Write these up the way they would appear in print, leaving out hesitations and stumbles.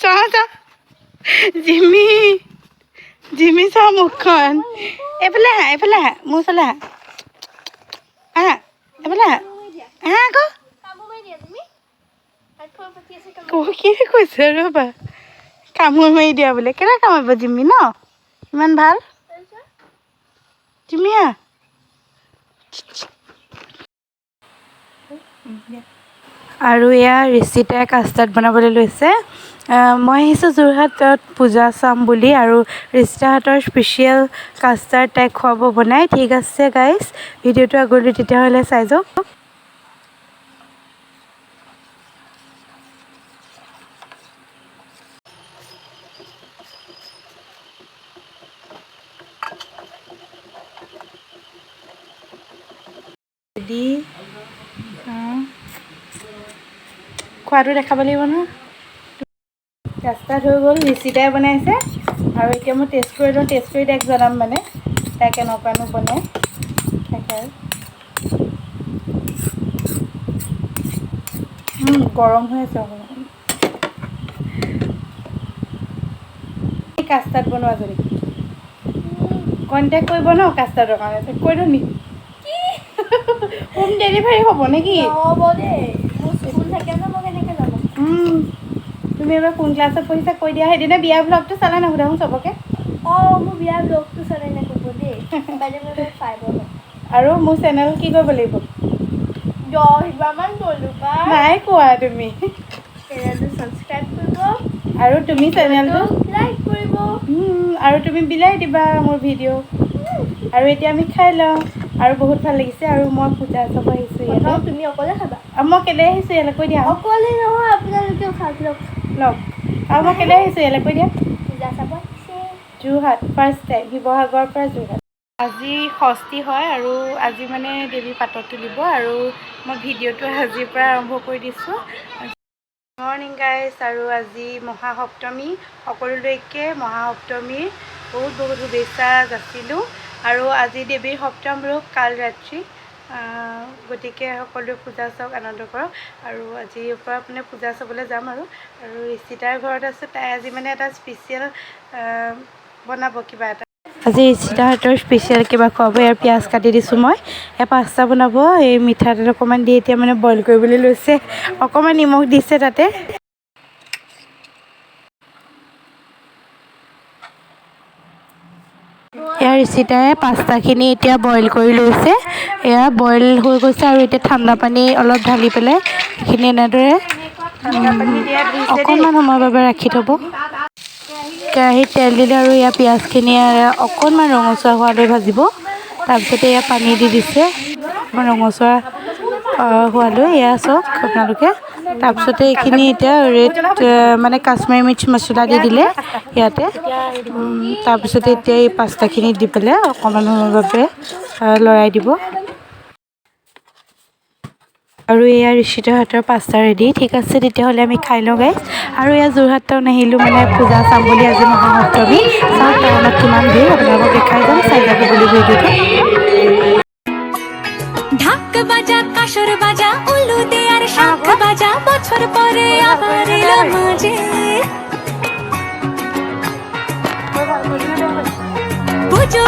চা চা Jimmy, Jimmy চা মুখখন। এইফালে আহা, এইফালে আহা, মোৰ ওচৰলৈ আহা, আহা এইফালে আহা, আহা আকৌ। কি কৈছে ৰ'বা, কামোৰ মাৰি দিয়া বোলে। কেনেকৈ কামুৰিব জিমি ন, ইমান ভাল জিমি। আহা। আৰু এয়া ঋষিতাই কাষ্টাৰ্ড বনাবলৈ লৈছে। মই আহিছোঁ যোৰহাটত পূজা চাম বুলি আৰু ঋষিতাহঁতৰ স্পেচিয়েল কাষ্টাৰ্ড তাইক খুৱাব বনাই। ঠিক আছে গাইজ, ভিডিঅ'টো আগলৈ তেতিয়াহ'লে চাই যাওক। দি খোৱাটো দেখাব লাগিব নহয়। কাষ্টাৰ্ড হৈ গ'ল, ঋষিতাই বনাইছে। আৰু এতিয়া মই টেষ্ট কৰি লওঁ, টেষ্ট কৰি তাইক জনাম মানে তাই কেনেকুৱানো বনায়। তাকে আৰু গৰম হৈ আছে অকণমান। কাষ্টাৰ্ড বনোৱাজনী কণ্টেক্ট কৰিব ন কাষ্টাৰ্ডৰ কাৰণে, কৈ দিওঁ নি? হোম ডেলিভাৰী হ'ব নেকি? তুমি এবাৰ কোন ক্লাছত পঢ়িছা কৈ দিয়া। সেইদিনা বিয়া ব্লগটো চালা নাই? সোধাচোন চবকে। আৰু মোৰ চেনেল কি কৰিব লাগিব নাই কোৱা তুমি। আৰু তুমি চেনেলটো আৰু তুমি বিলাই দিবা মোৰ ভিডিঅ'। আৰু এতিয়া আমি খাই লওঁ আৰু বহুত ভাল লাগিছে। আৰু মই পূজা চাব আহিছোঁ ইয়াতে। তুমি অকলে খাবা? মই কেলৈ আহিছোঁ ইয়ালৈ কৈ দিয়া। অকলে নহয়, আপোনালোকেও খাওক লওক। লওক। আৰু মই কেলৈ আহিছোঁ ইয়ালৈ কৈ দিয়া। পূজা চাব আহিছে যোৰহাট, ফাৰ্ষ্ট টাইম শিৱসাগৰৰ পৰা যোৰহাট। আজি ষষ্ঠী হয় আৰু আজি মানে দেৱী পাতত তুলিব আৰু মই ভিডিঅ'টো আজিৰ পৰা আৰম্ভ কৰি দিছোঁ। মৰ্ণিং গাইজ, আৰু আজি মহাসপ্তমী। সকলোলৈকে মহাসপ্তমীৰ বহুত বহুত শুভেচ্ছা যাচিলোঁ। আৰু আজি দেৱীৰ সপ্তম ৰূপ কাল ৰাত্ৰি, গতিকে সকলোৱে পূজা চাওক, আনন্দ কৰক। আৰু আজিৰ পৰা মানে পূজা চাবলৈ যাম। আৰু আৰু ঋষিতাৰ ঘৰত আছোঁ, তাই আজি মানে এটা স্পেচিয়েল বনাব কিবা এটা। আজি ঋষিতাহঁতৰ স্পেচিয়েল কিবা খুৱাব। ইয়াৰ পিঁয়াজ কাটি দিছোঁ মই। ইয়াৰ পাস্তা বনাব, এই মিঠাতেল অকণমান দি এতিয়া মানে বইল কৰিবলৈ লৈছে। অকণমান নিমখ দিছে তাতে। ইয়াৰ ঋষিতাই পাস্তাখিনি এতিয়া বইল কৰি লৈছে। এয়া বইল হৈ গৈছে আৰু এতিয়া ঠাণ্ডা পানী অলপ ঢালি পেলাই এইখিনি এনেদৰে অকণমান সময়ৰ বাবে ৰাখি থ'ব। কেৰাহীত তেল দিলে আৰু ইয়াৰ পিঁয়াজখিনি অকণমান ৰঙচুৱা হোৱালৈ ভাজিব। তাৰপিছতে এয়া পানী দি দিছে অকণমান ৰঙচুৱা হোৱালৈ। এয়া চাওক আপোনালোকে। তাৰপিছতে এইখিনি এতিয়া ৰেড মানে কাশ্মীৰী মিৰ্চ মছলা দি দিলে ইয়াতে। তাৰপিছতে এতিয়া এই পাস্তাখিনি দি পেলাই অকণমান সময়ৰ বাবে লৰাই দিব। আৰু এয়া ঋষিতাহঁতৰ পাস্তা ৰেডি। ঠিক আছে, তেতিয়াহ'লে আমি খাই লওঁ গাইজ। আৰু এয়া যোৰহাট টাউন আহিলোঁ মানে পূজা চাম বুলি। আজি মহাসপ্তমী, চাওক টাউনত কিমান ভিৰ, আপোনালোকক দেখাই যাম, চাই যাব বুলি ভিডিঅ'টো। ঢাক বাজা, কাসর বাজা, উলু দে আর শাঁখ বাজা, বছর পরে আবার এলো মাঝে।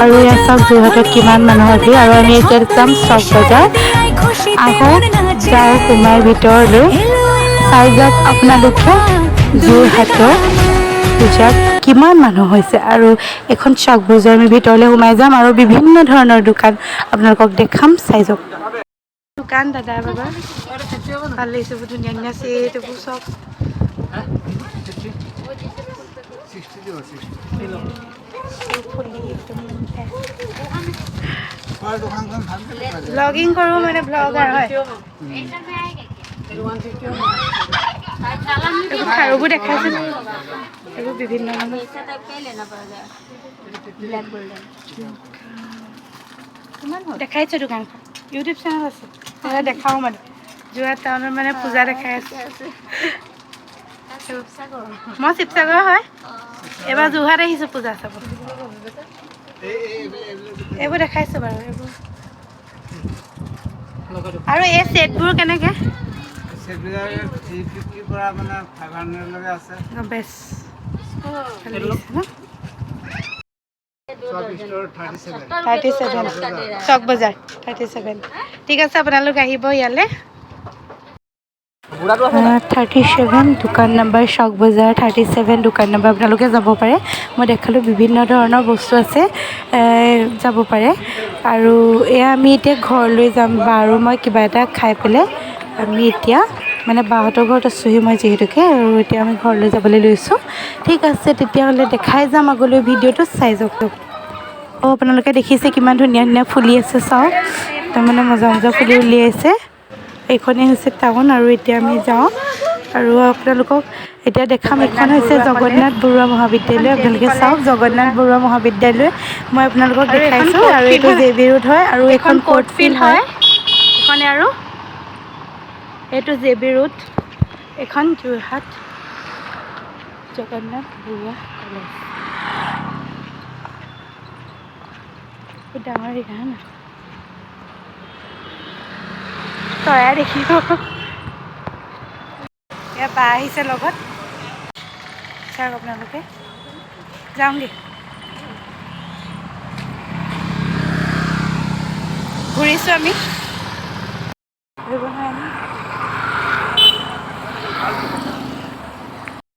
আৰু এয়া চাওক যোৰহাটত কিমান মানুহৰ ভিৰ। আৰু আমি এতিয়া যাম চক বজাৰ। আহক যাওঁ সোমাই ভিতৰলৈ, চাই যাওক আপোনালোকে যোৰহাটৰ পূজাত কিমান মানুহ হৈছে। আৰু এখন চক বজাৰ আমি ভিতৰলৈ সোমাই যাম আৰু বিভিন্ন ধৰণৰ দোকান আপোনালোকক দেখাম, চাই যাওক। দোকান দাদা বাবা ভাল লাগিছে, বহুত ধুনীয়া ধুনীয়া চেট এইবোৰ চব। ব্লগিং কৰোঁ মানে ব্লগাৰ হয়। এইবোৰ খাৰুবোৰ দেখাইছে, এইবোৰ বিভিন্ন দেখাইছে। দোকানখন ইউটিউব চেনেল আছে, দেখাওঁ মানে যোৰহাট টাউনত মানে পূজা দেখাই আছে। মই শিৱসাগৰ হয়, এইবাৰ যোৰহাট আহিছোঁ পূজা চাব। এইবোৰ দেখাইছোঁ বাৰু এইবোৰ। আৰু এই ছেটবোৰ কেনেকৈ? ষ্টেবিলাইজাৰ 350ৰ পৰা মানে 500লৈকে আছে। বেছ, ভাল লাগিছে ন? চব ষ্ট'ৰ 37। 37, চক বজাৰ 37। ঠিক আছে, আপোনালোক আহিব ইয়ালৈ। 37 দোকান নম্বৰ, চক বজাৰ 37 দোকান নম্বৰ, আপোনালোকে যাব পাৰে। মই দেখালোঁ, বিভিন্ন ধৰণৰ বস্তু আছে, যাব পাৰে। আৰু এয়া আমি এতিয়া ঘৰলৈ যাম বা আৰু মই কিবা এটা খাই পেলাই আমি এতিয়া মানে বাহঁতৰ ঘৰত আছোঁহি মই যিহেতুকে, আৰু এতিয়া আমি ঘৰলৈ যাবলৈ লৈছোঁ। ঠিক আছে, তেতিয়াহ'লে দেখাই যাম আগলৈ, ভিডিঅ'টো চাই যাওক। অঁ, আপোনালোকে দেখিছে কিমান ধুনীয়া ধুনীয়া ফুলি আছে, চাওক। তাৰমানে মজা মজা ফুলি উলিয়াইছে। এইখনেই হৈছে টাউন আৰু এতিয়া আমি যাওঁ আৰু আপোনালোকক এতিয়া দেখাম। এইখন হৈছে জগন্নাথ বৰুৱা মহাবিদ্যালয়। আপোনালোকে চাওক, জগন্নাথ বৰুৱা মহাবিদ্যালয় মই আপোনালোকক দেখাইছোঁ। আৰু এইটো জে বি ৰোড হয় আৰু এইখন কোৰ্ট ফিল্ড হয় এইখনে, আৰু এইটো জে বি ৰোড। এইখন যোৰহাট জগন্নাথ বৰুৱা কলেজ। বহুত ডাঙৰ এৰিয়া ন, চৰাই দেখিব। এয়া বা আহিছে লগত, চাওক আপোনালোকে। যাওঁগৈ, ঘূৰিছোঁ আমি।